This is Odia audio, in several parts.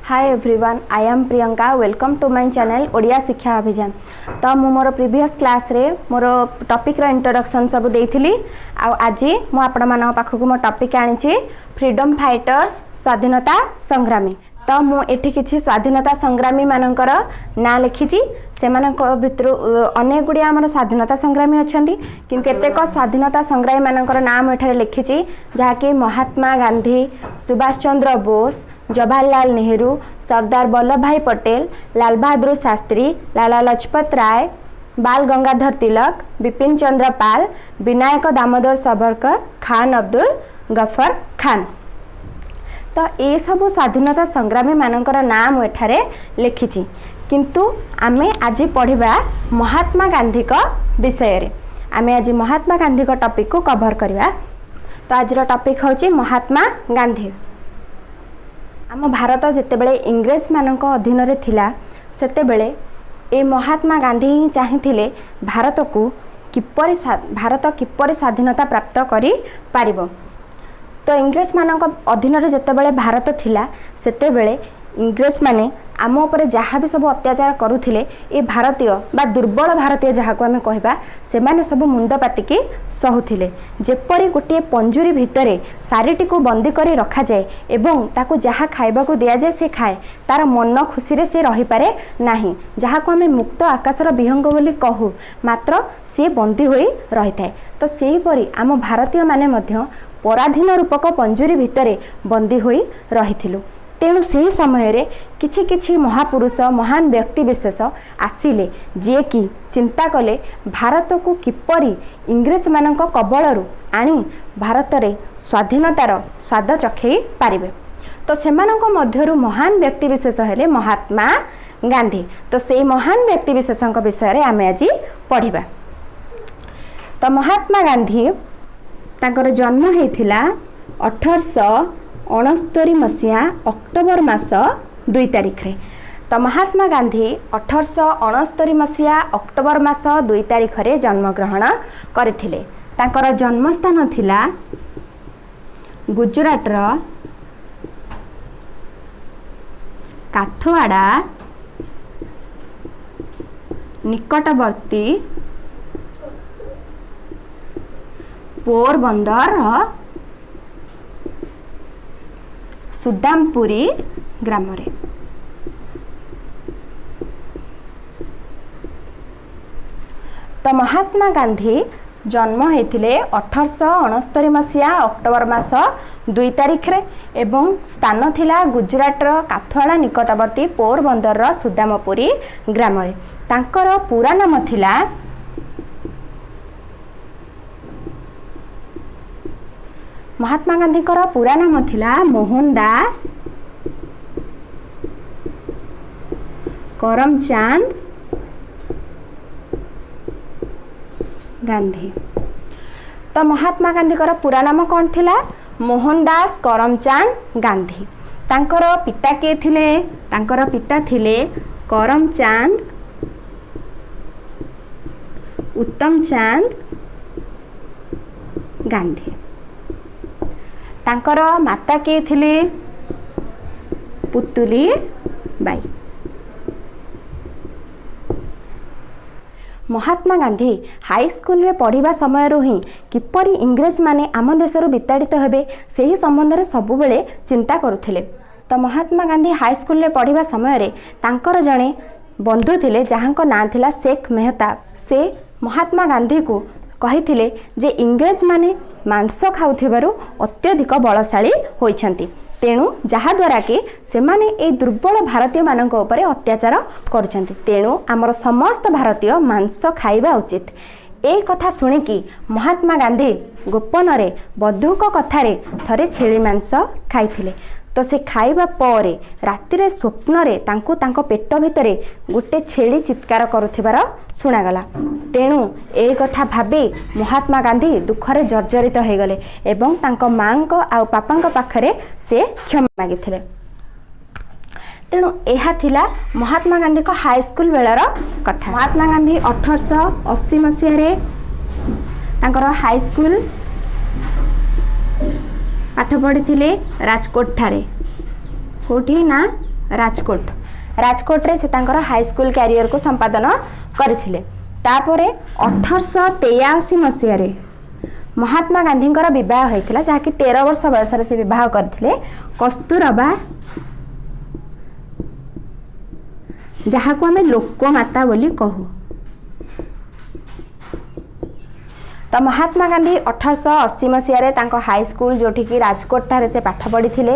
Hi everyone, I am Priyanka. Welcome to my channel Odia ଶିକ୍ଷା ଅଭିଯାନ। ତ ମୁଁ ମୋର ପ୍ରିଭିୟସ୍ କ୍ଲାସ୍ରେ ମୋର ଟପିକ୍ର ଇଣ୍ଟ୍ରୋଡକ୍ସନ୍ ସବୁ ଦେଇଥିଲି, ଆଉ ଆଜି ମୁଁ ଆପଣମାନଙ୍କ ପାଖକୁ ମୋ ଟପିକ୍ ଆଣିଛି ଫ୍ରିଡ଼ମ୍ ଫାଇଟର୍ସ, ସ୍ୱାଧୀନତା ସଂଗ୍ରାମୀ। ତ ମୁଁ ଏଠି କିଛି ସ୍ୱାଧୀନତା ସଂଗ୍ରାମୀମାନଙ୍କର ନାଁ ଲେଖିଛି। ସେମାନଙ୍କ ଭିତରୁ ଅନେକ ଗୁଡ଼ିଏ ଆମର ସ୍ୱାଧୀନତା ସଂଗ୍ରାମୀ ଅଛନ୍ତି, କିନ୍ତୁ କେତେକ ସ୍ୱାଧୀନତା ସଂଗ୍ରାମୀମାନଙ୍କର ନାଁ ମୁଁ ଏଠାରେ ଲେଖିଛି, ଯାହାକି ମହାତ୍ମା ଗାନ୍ଧୀ, ସୁଭାଷ ଚନ୍ଦ୍ର ବୋଷ, ଜବାହରଲାଲ ନେହେରୁ, ସର୍ଦ୍ଦାର ବଲ୍ଲଭ ଭାଇ ପଟେଲ, ଲାଲ ବାହାଦୁର ଶାସ୍ତ୍ରୀ, ଲାଲା ଲଜପତ ରାୟ, ବାଲ ଗଙ୍ଗାଧର ତିଲକ, ବିପିନ ଚନ୍ଦ୍ର ପାଲ, ବିନାୟକ ଦାମୋଦର ସାବରକର, ଖାନ ଅବଦୁଲ ଗଫର ଖାନ। ତ ଏସବୁ ସ୍ୱାଧୀନତା ସଂଗ୍ରାମୀମାନଙ୍କର ନାଁ ମୁଁ ଏଠାରେ ଲେଖିଛି, କିନ୍ତୁ ଆମେ ଆଜି ପଢ଼ିବା ମହାତ୍ମା ଗାନ୍ଧୀଙ୍କ ବିଷୟରେ। ଆମେ ଆଜି ମହାତ୍ମା ଗାନ୍ଧୀଙ୍କ ଟପିକ୍କୁ କଭର୍ କରିବା। ତ ଆଜିର ଟପିକ୍ ହେଉଛି ମହାତ୍ମା ଗାନ୍ଧୀ। ଆମ ଭାରତ ଯେତେବେଳେ ଇଂରେଜମାନଙ୍କ ଅଧୀନରେ ଥିଲା, ସେତେବେଳେ ଏ ମହାତ୍ମା ଗାନ୍ଧୀ ହିଁ ଚାହିଁଥିଲେ ଭାରତକୁ କିପରି ଭାରତ କିପରି ସ୍ୱାଧୀନତା ପ୍ରାପ୍ତ କରିପାରିବ। ତ ଇଂରେଜମାନଙ୍କ ଅଧୀନରେ ଯେତେବେଳେ ଭାରତ ଥିଲା, ସେତେବେଳେ ଇଂରେଜମାନେ ଆମ ଉପରେ ଯାହା ବି ସବୁ ଅତ୍ୟାଚାର କରୁଥିଲେ, ଏ ଭାରତୀୟ ବା ଦୁର୍ବଳ ଭାରତୀୟ ଯାହାକୁ ଆମେ କହିବା, ସେମାନେ ସବୁ ମୁଣ୍ଡ ପାତିକି ସହୁଥିଲେ। ଯେପରି ଗୋଟିଏ ପଞ୍ଜୁରୀ ଭିତରେ ଶାରୀଟିକୁ ବନ୍ଦୀ କରି ରଖାଯାଏ ଏବଂ ତାକୁ ଯାହା ଖାଇବାକୁ ଦିଆଯାଏ ସେ ଖାଏ, ତାର ମନ ଖୁସିରେ ସେ ରହିପାରେ ନାହିଁ, ଯାହାକୁ ଆମେ ମୁକ୍ତ ଆକାଶର ବିହଙ୍ଗ ବୋଲି କହୁ, ମାତ୍ର ସିଏ ବନ୍ଦୀ ହୋଇ ରହିଥାଏ। ତ ସେହିପରି ଆମ ଭାରତୀୟମାନେ ମଧ୍ୟ ପରାଧୀନ ରୂପକ ପଞ୍ଜୁରୀ ଭିତରେ ବନ୍ଦୀ ହୋଇ ରହିଥିଲୁ। ତେଣୁ ସେହି ସମୟରେ କିଛି କିଛି ମହାପୁରୁଷ, ମହାନ ବ୍ୟକ୍ତିବିଶେଷ ଆସିଲେ, ଯିଏକି ଚିନ୍ତା କଲେ ଭାରତକୁ କିପରି ଇଂରେଜମାନଙ୍କ କବଳରୁ ଆଣି ଭାରତରେ ସ୍ୱାଧୀନତାର ସ୍ୱାଦ ଚଖେଇ ପାରିବେ। ତ ସେମାନଙ୍କ ମଧ୍ୟରୁ ମହାନ ବ୍ୟକ୍ତିବିଶେଷ ହେଲେ ମହାତ୍ମା ଗାନ୍ଧୀ। ତ ସେଇ ମହାନ ବ୍ୟକ୍ତିବିଶେଷଙ୍କ ବିଷୟରେ ଆମେ ଆଜି ପଢ଼ିବା। ତ ମହାତ୍ମା ଗାନ୍ଧୀ, ତାଙ୍କର ଜନ୍ମ ହେଇଥିଲା 1869 ମସିହା ଅକ୍ଟୋବର ମାସ 2 ତାରିଖରେ। ତ ମହାତ୍ମା ଗାନ୍ଧୀ 1869 ମସିହା ଅକ୍ଟୋବର ମାସ 2 ତାରିଖରେ ଜନ୍ମଗ୍ରହଣ କରିଥିଲେ। ତାଙ୍କର ଜନ୍ମସ୍ଥାନ ଥିଲା ଗୁଜୁରାଟର କାଥୁଆଡ଼ା ନିକଟବର୍ତ୍ତୀ ପୋରବନ୍ଦର ସୁଦାମପୁରୀ ଗ୍ରାମରେ। ତ ମହାତ୍ମା ଗାନ୍ଧୀ ଜନ୍ମ ହେଇଥିଲେ 1869 ମସିହା ଅକ୍ଟୋବର ମାସ 2 ତାରିଖରେ ଏବଂ ସ୍ଥାନ ଥିଲା ଗୁଜୁରାଟର କାଥୁଆଡ଼ା ନିକଟବର୍ତ୍ତୀ ପୋରବନ୍ଦରର ସୁଦାମପୁରୀ ଗ୍ରାମରେ। ତାଙ୍କର ପୁରା ନାମ ଥିଲା, ମହାତ୍ମା ଗାନ୍ଧୀଙ୍କର ପୁରା ନାମ ଥିଲା ମୋହନ ଦାସ କରମଚାନ୍ଦ ଗାନ୍ଧୀ। ତ ମହାତ୍ମା ଗାନ୍ଧୀଙ୍କର ପୁରା ନାମ କ'ଣ ଥିଲା? ମୋହନ ଦାସ କରମଚାନ୍ଦ ଗାନ୍ଧୀ। ତାଙ୍କର ପିତା କିଏ ଥିଲେ? ତାଙ୍କର ପିତା ଥିଲେ କରମଚାନ୍ଦ ଉତ୍ତମ ଚାନ୍ଦ ଗାନ୍ଧୀ। ତାଙ୍କର ମାତା କିଏ ଥିଲେ? ପୁତୁଲି ବାଇ। ମହାତ୍ମା ଗାନ୍ଧୀ ହାଇସ୍କୁଲରେ ପଢ଼ିବା ସମୟରୁ ହିଁ କିପରି ଇଂରେଜମାନେ ଆମ ଦେଶରୁ ବିତାଡ଼ିତ ହେବେ, ସେହି ସମ୍ବନ୍ଧରେ ସବୁବେଳେ ଚିନ୍ତା କରୁଥିଲେ। ତ ମହାତ୍ମା ଗାନ୍ଧୀ ହାଇସ୍କୁଲରେ ପଢ଼ିବା ସମୟରେ ତାଙ୍କର ଜଣେ ବନ୍ଧୁ ଥିଲେ, ଯାହାଙ୍କ ନାଁ ଥିଲା ଶେଖ ମେହତାବ। ସେ ମହାତ୍ମା ଗାନ୍ଧୀକୁ କହିଥିଲେ ଯେ ଇଂରେଜମାନେ ମାଂସ ଖାଉଥିବାରୁ ଅତ୍ୟଧିକ ବଳଶାଳୀ ହୋଇଛନ୍ତି, ତେଣୁ ଯାହାଦ୍ୱାରା କି ସେମାନେ ଏଇ ଦୁର୍ବଳ ଭାରତୀୟମାନଙ୍କ ଉପରେ ଅତ୍ୟାଚାର କରୁଛନ୍ତି, ତେଣୁ ଆମର ସମସ୍ତ ଭାରତୀୟ ମାଂସ ଖାଇବା ଉଚିତ। ଏଇ କଥା ଶୁଣିକି ମହାତ୍ମା ଗାନ୍ଧୀ ଗୋପନରେ ବନ୍ଧୁଙ୍କ କଥାରେ ଥରେ ଛେଳି ମାଂସ ଖାଇଥିଲେ। ତ ସେ ଖାଇବା ପରେ ରାତିରେ ସ୍ୱପ୍ନରେ ତାଙ୍କୁ ତାଙ୍କ ପେଟ ଭିତରେ ଗୋଟେ ଛେଳି ଚିତ୍କାର କରୁଥିବାର ଶୁଣାଗଲା। ତେଣୁ ଏଇ କଥା ଭାବି ମହାତ୍ମା ଗାନ୍ଧୀ ଦୁଃଖରେ ଜର୍ଜରିତ ହୋଇଗଲେ ଏବଂ ତାଙ୍କ ମାଆଙ୍କ ଆଉ ବାପାଙ୍କ ପାଖରେ ସେ କ୍ଷମା ମାଗିଥିଲେ। ତେଣୁ ଏହା ଥିଲା ମହାତ୍ମା ଗାନ୍ଧୀଙ୍କ ହାଇସ୍କୁଲ ବେଳର କଥା। ମହାତ୍ମା ଗାନ୍ଧୀ 1880 ମସିହାରେ ତାଙ୍କର ହାଇସ୍କୁଲ ପାଠ ପଢ଼ିଥିଲେ ରାଜକୋଟ ଠାରେ। କେଉଁଠି ନା ରାଜକୋଟ। ରାଜକୋଟରେ ସେ ତାଙ୍କର ହାଇସ୍କୁଲ କ୍ୟାରିୟରକୁ ସମ୍ପାଦନ କରିଥିଲେ। ତାପରେ 1883 ମସିହାରେ ମହାତ୍ମା ଗାନ୍ଧୀଙ୍କର ବିବାହ ହୋଇଥିଲା, ଯାହାକି 13 ବର୍ଷ ବୟସରେ ସେ ବିବାହ କରିଥିଲେ କସ୍ତୁରବା, ଯାହାକୁ ଆମେ ଲୋକମାତା ବୋଲି କହୁ। ତ ମହାତ୍ମା ଗାନ୍ଧୀ 1880 ମସିହାରେ ତାଙ୍କ ହାଇସ୍କୁଲ, ଯେଉଁଠିକି ରାଜକୋଟଠାରେ ସେ ପାଠ ପଢ଼ିଥିଲେ,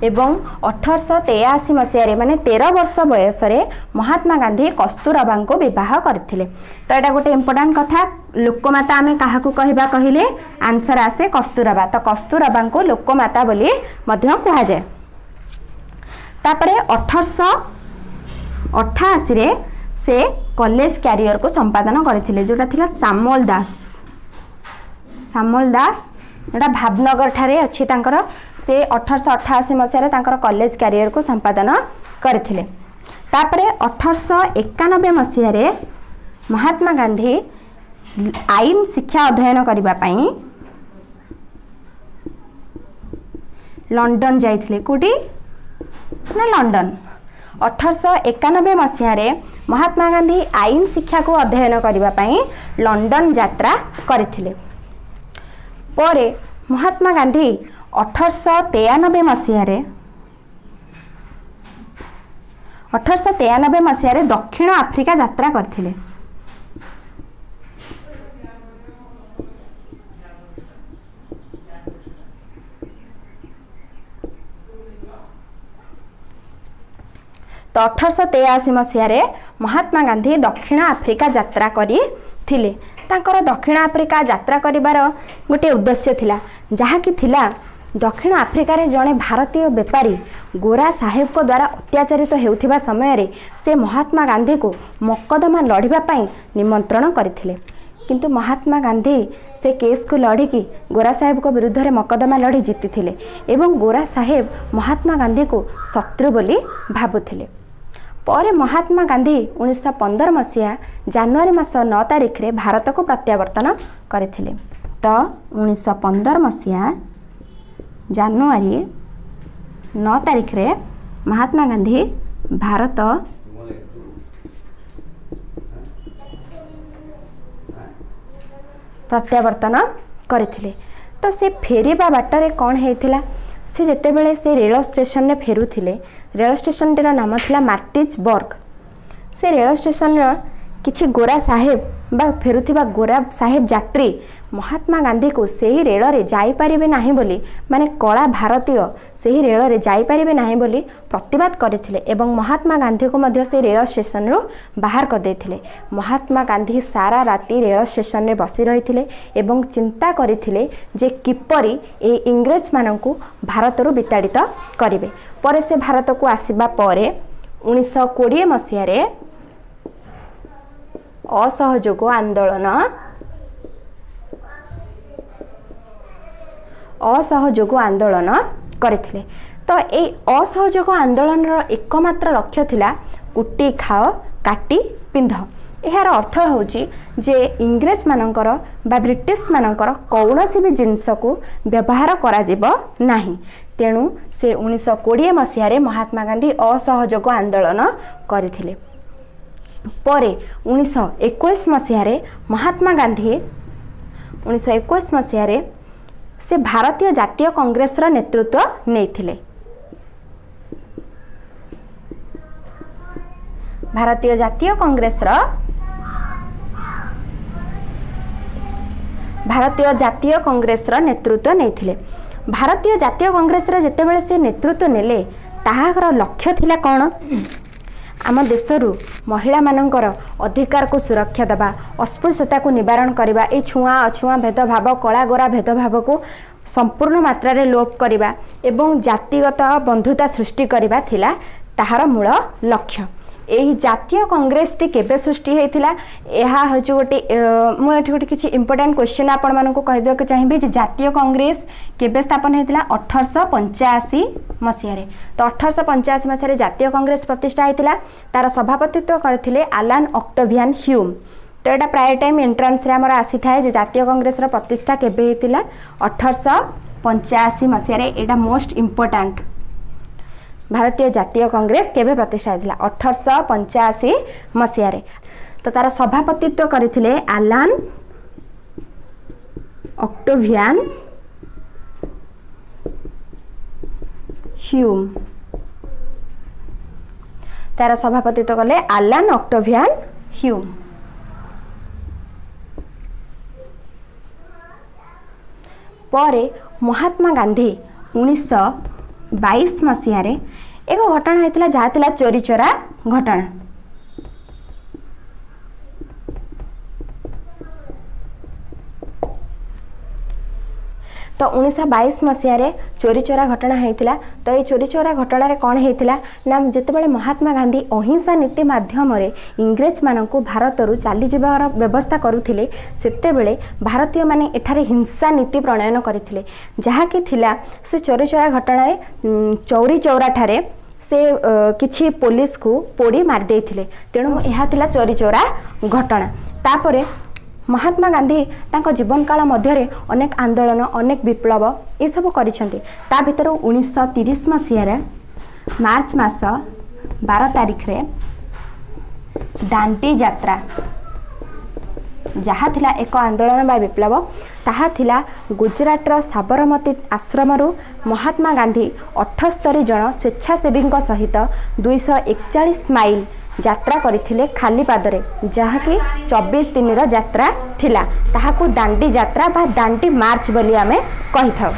ଏବଂ 1883 ମସିହାରେ, ମାନେ 13 ବର୍ଷ ବୟସରେ ମହାତ୍ମା ଗାନ୍ଧୀ କସ୍ତୁରବାଙ୍କୁ ବିବାହ କରିଥିଲେ। ତ ଏଇଟା ଗୋଟେ ଇମ୍ପୋର୍ଟାଣ୍ଟ କଥା। ଲୋକମାତା ଆମେ କାହାକୁ କହିବା କହିଲେ ଆନ୍ସର ଆସେ କସ୍ତୁରବା। ତ କସ୍ତୁରବାଙ୍କୁ ଲୋକମାତା ବୋଲି ମଧ୍ୟ କୁହାଯାଏ। ତାପରେ 1888ରେ ସେ କଲେଜ କ୍ୟାରିୟରକୁ ସମ୍ପାଦନ କରିଥିଲେ, ଯେଉଁଟା ଥିଲା ସାମଲ ଦାସ। ସାମଲ ଦାସ ଯେଉଁଟା ଭାବନଗର ଠାରେ ଅଛି ତାଙ୍କର। ସେ 1888 ମସିହାରେ ତାଙ୍କର କଲେଜ କ୍ୟାରିୟରକୁ ସମ୍ପାଦନ କରିଥିଲେ। ତାପରେ 1891 ମସିହାରେ ମହାତ୍ମା ଗାନ୍ଧୀ ଆଇନ ଶିକ୍ଷା ଅଧ୍ୟୟନ କରିବା ପାଇଁ ଲଣ୍ଡନ ଯାଇଥିଲେ। କେଉଁଠି ନା ଲଣ୍ଡନ। 1891 ମସିହାରେ ମହାତ୍ମା ଗାନ୍ଧୀ ଆଇନ ଶିକ୍ଷାକୁ ଅଧ୍ୟୟନ କରିବା ପାଇଁ ଲଣ୍ଡନ ଯାତ୍ରା କରିଥିଲେ। ପରେ ମହାତ୍ମା ଗାନ୍ଧୀ 1893 ମସିହାରେ, 1893 ମସିହାରେ ଦକ୍ଷିଣ ଆଫ୍ରିକା ଯାତ୍ରା କରିଥିଲେ। ତ 1883 ମସିହାରେ ମହାତ୍ମା ଗାନ୍ଧୀ ଦକ୍ଷିଣ ଆଫ୍ରିକା ଯାତ୍ରା କରିଥିଲେ। ତାଙ୍କର ଦକ୍ଷିଣ ଆଫ୍ରିକା ଯାତ୍ରା କରିବାର ଗୋଟିଏ ଉଦ୍ଦେଶ୍ୟ ଥିଲା, ଯାହାକି ଥିଲା ଦକ୍ଷିଣ ଆଫ୍ରିକାରେ ଜଣେ ଭାରତୀୟ ବେପାରୀ ଗୋରା ସାହେବଙ୍କ ଦ୍ୱାରା ଅତ୍ୟାଚାରିତ ହେଉଥିବା ସମୟରେ ସେ ମହାତ୍ମା ଗାନ୍ଧୀକୁ ମକଦ୍ଦମା ଲଢ଼ିବା ପାଇଁ ନିମନ୍ତ୍ରଣ କରିଥିଲେ। କିନ୍ତୁ ମହାତ୍ମା ଗାନ୍ଧୀ ସେ କେସ୍କୁ ଲଢ଼ିକି ଗୋରା ସାହେବଙ୍କ ବିରୁଦ୍ଧରେ ମକଦ୍ଦମା ଲଢ଼ି ଜିତିଥିଲେ ଏବଂ ଗୋରା ସାହେବ ମହାତ୍ମା ଗାନ୍ଧୀକୁ ଶତ୍ରୁ ବୋଲି ଭାବୁଥିଲେ। ପରେ ମହାତ୍ମା ଗାନ୍ଧୀ 1915 ମସିହା ଜାନୁଆରୀ ମାସ 9 ତାରିଖରେ ଭାରତକୁ ପ୍ରତ୍ୟାବର୍ତ୍ତନ କରିଥିଲେ। ତ 1915 ମସିହା ଜାନୁଆରୀ 9 ତାରିଖରେ ମହାତ୍ମା ଗାନ୍ଧୀ ଭାରତ ପ୍ରତ୍ୟାବର୍ତ୍ତନ କରିଥିଲେ। ତ ସେ ଫେରିବା ବାଟରେ କ'ଣ ହେଇଥିଲା? ସେ ଯେତେବେଳେ ସେ ରେଳ ଷ୍ଟେସନରେ ଫେରୁଥିଲେ, ରେଳ ଷ୍ଟେସନଟିର ନାମ ଥିଲା ମାର୍ଟିଜବର୍ଗ। ସେ ରେଳ ଷ୍ଟେସନର କିଛି ଗୋରା ସାହେବ ବା ଫେରୁଥିବା ଗୋରା ସାହେବ ଯାତ୍ରୀ ମହାତ୍ମା ଗାନ୍ଧୀକୁ ସେହି ରେଳରେ ଯାଇପାରିବେ ନାହିଁ ବୋଲି, ମାନେ କଳା ଭାରତୀୟ ସେହି ରେଳରେ ଯାଇପାରିବେ ନାହିଁ ବୋଲି ପ୍ରତିବାଦ କରିଥିଲେ ଏବଂ ମହାତ୍ମା ଗାନ୍ଧୀକୁ ମଧ୍ୟ ସେ ରେଳ ଷ୍ଟେସନରୁ ବାହାର କରିଦେଇଥିଲେ। ମହାତ୍ମା ଗାନ୍ଧୀ ସାରା ରାତି ରେଳ ଷ୍ଟେସନରେ ବସି ରହିଥିଲେ ଏବଂ ଚିନ୍ତା କରିଥିଲେ ଯେ କିପରି ଏହି ଇଂରେଜମାନଙ୍କୁ ଭାରତରୁ ବିତାଡ଼ିତ କରିବେ। ପରେ ସେ ଭାରତକୁ ଆସିବା ପରେ 1920 ମସିହାରେ ଅସହଯୋଗ ଆନ୍ଦୋଳନ, ଅସହଯୋଗ ଆନ୍ଦୋଳନ କରିଥିଲେ। ତ ଏଇ ଅସହଯୋଗ ଆନ୍ଦୋଳନର ଏକମାତ୍ର ଲକ୍ଷ୍ୟ ଥିଲା କୁଟି ଖାଅ କାଟି ପିନ୍ଧ। ଏହାର ଅର୍ଥ ହେଉଛି ଯେ ଇଂରେଜମାନଙ୍କର ବା ବ୍ରିଟିଶମାନଙ୍କର କୌଣସି ବି ଜିନିଷକୁ ବ୍ୟବହାର କରାଯିବ ନାହିଁ। ତେଣୁ ସେ 1920 ମସିହାରେ ମହାତ୍ମା ଗାନ୍ଧୀ ଅସହଯୋଗ ଆନ୍ଦୋଳନ କରିଥିଲେ। ପରେ 1921 ମସିହାରେ ମହାତ୍ମା ଗାନ୍ଧୀ, 1921 ମସିହାରେ ସେ ଭାରତୀୟ ଜାତୀୟ କଂଗ୍ରେସର ନେତୃତ୍ୱ ନେଇଥିଲେ। ଭାରତୀୟ ଜାତୀୟ କଂଗ୍ରେସର, ଭାରତୀୟ ଜାତୀୟ କଂଗ୍ରେସର ନେତୃତ୍ୱ ନେଇଥିଲେ। ଭାରତୀୟ ଜାତୀୟ କଂଗ୍ରେସର ଯେତେବେଳେ ସେ ନେତୃତ୍ୱ ନେଲେ, ତାହାର ଲକ୍ଷ୍ୟ ଥିଲା କ'ଣ? ଆମ ଦେଶରୁ ମହିଳାମାନଙ୍କର ଅଧିକାରକୁ ସୁରକ୍ଷା ଦେବା, ଅସ୍ପୃଶ୍ୟତାକୁ ନିବାରଣ କରିବା, ଏଇ ଛୁଆଁ ଅଛୁଆଁ ଭେଦଭାବ, କଳା ଗୋରା ଭେଦଭାବକୁ ସମ୍ପୂର୍ଣ୍ଣ ମାତ୍ରାରେ ଲୋପ କରିବା ଏବଂ ଜାତିଗତ ବନ୍ଧୁତା ସୃଷ୍ଟି କରିବା ଥିଲା ତାହାର ମୂଳ ଲକ୍ଷ୍ୟ। ଏହି ଜାତୀୟ କଂଗ୍ରେସଟି କେବେ ସୃଷ୍ଟି ହେଇଥିଲା? ଏହା ହେଉଛି ଗୋଟେ, ମୁଁ ଏଠି ଗୋଟେ କିଛି ଇମ୍ପୋର୍ଟାଣ୍ଟ କ୍ୱେଶ୍ଚନ୍ ଆପଣମାନଙ୍କୁ କହିଦେବାକୁ ଚାହିଁବି ଯେ ଜାତୀୟ କଂଗ୍ରେସ କେବେ ସ୍ଥାପନ ହେଇଥିଲା? 1885 ମସିହାରେ। ତ 1885 ମସିହାରେ ଜାତୀୟ କଂଗ୍ରେସ ପ୍ରତିଷ୍ଠା ହେଇଥିଲା। ତାର ସଭାପତିତ୍ୱ କରିଥିଲେ ଆଲାନ୍ ଅକ୍ଟୋଭିଆନ୍ ହ୍ୟୁମ୍। ତ ଏଇଟା ପ୍ରାୟ ଟାଇମ୍ ଏଣ୍ଟ୍ରାନ୍ସରେ ଆମର ଆସିଥାଏ ଯେ ଜାତୀୟ କଂଗ୍ରେସର ପ୍ରତିଷ୍ଠା କେବେ ହେଇଥିଲା? 1885 ମସିହାରେ। ଏଇଟା ମୋଷ୍ଟ ଇମ୍ପୋର୍ଟାଣ୍ଟ, ଭାରତୀୟ ଜାତୀୟ କଂଗ୍ରେସ କେବେ ପ୍ରତିଷ୍ଠା ହେଇଥିଲା? 1885 ମସିହାରେ। ତ ତାର ସଭାପତିତ୍ୱ କରିଥିଲେ ଆଲାନ ଅକ୍ଟୋଭିଆନ ହ୍ୟୁମ୍। ତାର ସଭାପତିତ୍ୱ କଲେ ଆଲାନ ଅକ୍ଟୋଭିଆନ ହ୍ୟୁମ୍। ପରେ ମହାତ୍ମା ଗାନ୍ଧୀ 1922 ମସିହାରେ ଏକ ଘଟଣା ହେଇଥିଲା, ଯାହା ଥିଲା ଚୋରି ଚୋରା ଘଟଣା। ତ 1922 ମସିହାରେ ଚୋରି ଚୋରା ଘଟଣା ହେଇଥିଲା। ତ ଏଇ ଚୋରି ଚୋରା ଘଟଣାରେ କ'ଣ ହେଇଥିଲା ନା, ଯେତେବେଳେ ମହାତ୍ମା ଗାନ୍ଧୀ ଅହିଂସା ନୀତି ମାଧ୍ୟମରେ ଇଂରେଜମାନଙ୍କୁ ଭାରତରୁ ଚାଲିଯିବାର ବ୍ୟବସ୍ଥା କରୁଥିଲେ, ସେତେବେଳେ ଭାରତୀୟମାନେ ଏଠାରେ ହିଂସା ନୀତି ପ୍ରଣୟନ କରିଥିଲେ, ଯାହାକି ଥିଲା ସେ ଚୋରି ଚୋରା ଘଟଣାରେ ଚୌରି ଚୌରାଠାରେ ସେ କିଛି ପୋଲିସକୁ ପୋଡ଼ି ମାରିଦେଇଥିଲେ। ତେଣୁ ଏହା ଥିଲା ଚୋରି ଚୋରା ଘଟଣା। ତାପରେ ମହାତ୍ମା ଗାନ୍ଧୀ ତାଙ୍କ ଜୀବନକାଳ ମଧ୍ୟରେ ଅନେକ ଆନ୍ଦୋଳନ, ଅନେକ ବିପ୍ଳବ ଏସବୁ କରିଛନ୍ତି। ତା ଭିତରୁ 1930 ମସିହାରେ ମାର୍ଚ୍ଚ ମାସ 12 ତାରିଖରେ ଦାଣ୍ଡି ଯାତ୍ରା, ଯାହା ଥିଲା ଏକ ଆନ୍ଦୋଳନ ବା ବିପ୍ଳବ, ତାହା ଥିଲା ଗୁଜରାଟର ସାବରମତୀ ଆଶ୍ରମରୁ ମହାତ୍ମା ଗାନ୍ଧୀ 78 ଜଣ ସ୍ୱେଚ୍ଛାସେବୀଙ୍କ ସହିତ 241 ମାଇଲ ଯାତ୍ରା କରିଥିଲେ ଖାଲି ପାଦରେ, ଯାହାକି 24 ଦିନର ଯାତ୍ରା ଥିଲା। ତାହାକୁ ଦାଣ୍ଡି ଯାତ୍ରା ବା ଦାଣ୍ଡି ମାର୍ଚ୍ଚ ବୋଲି ଆମେ କହିଥାଉ।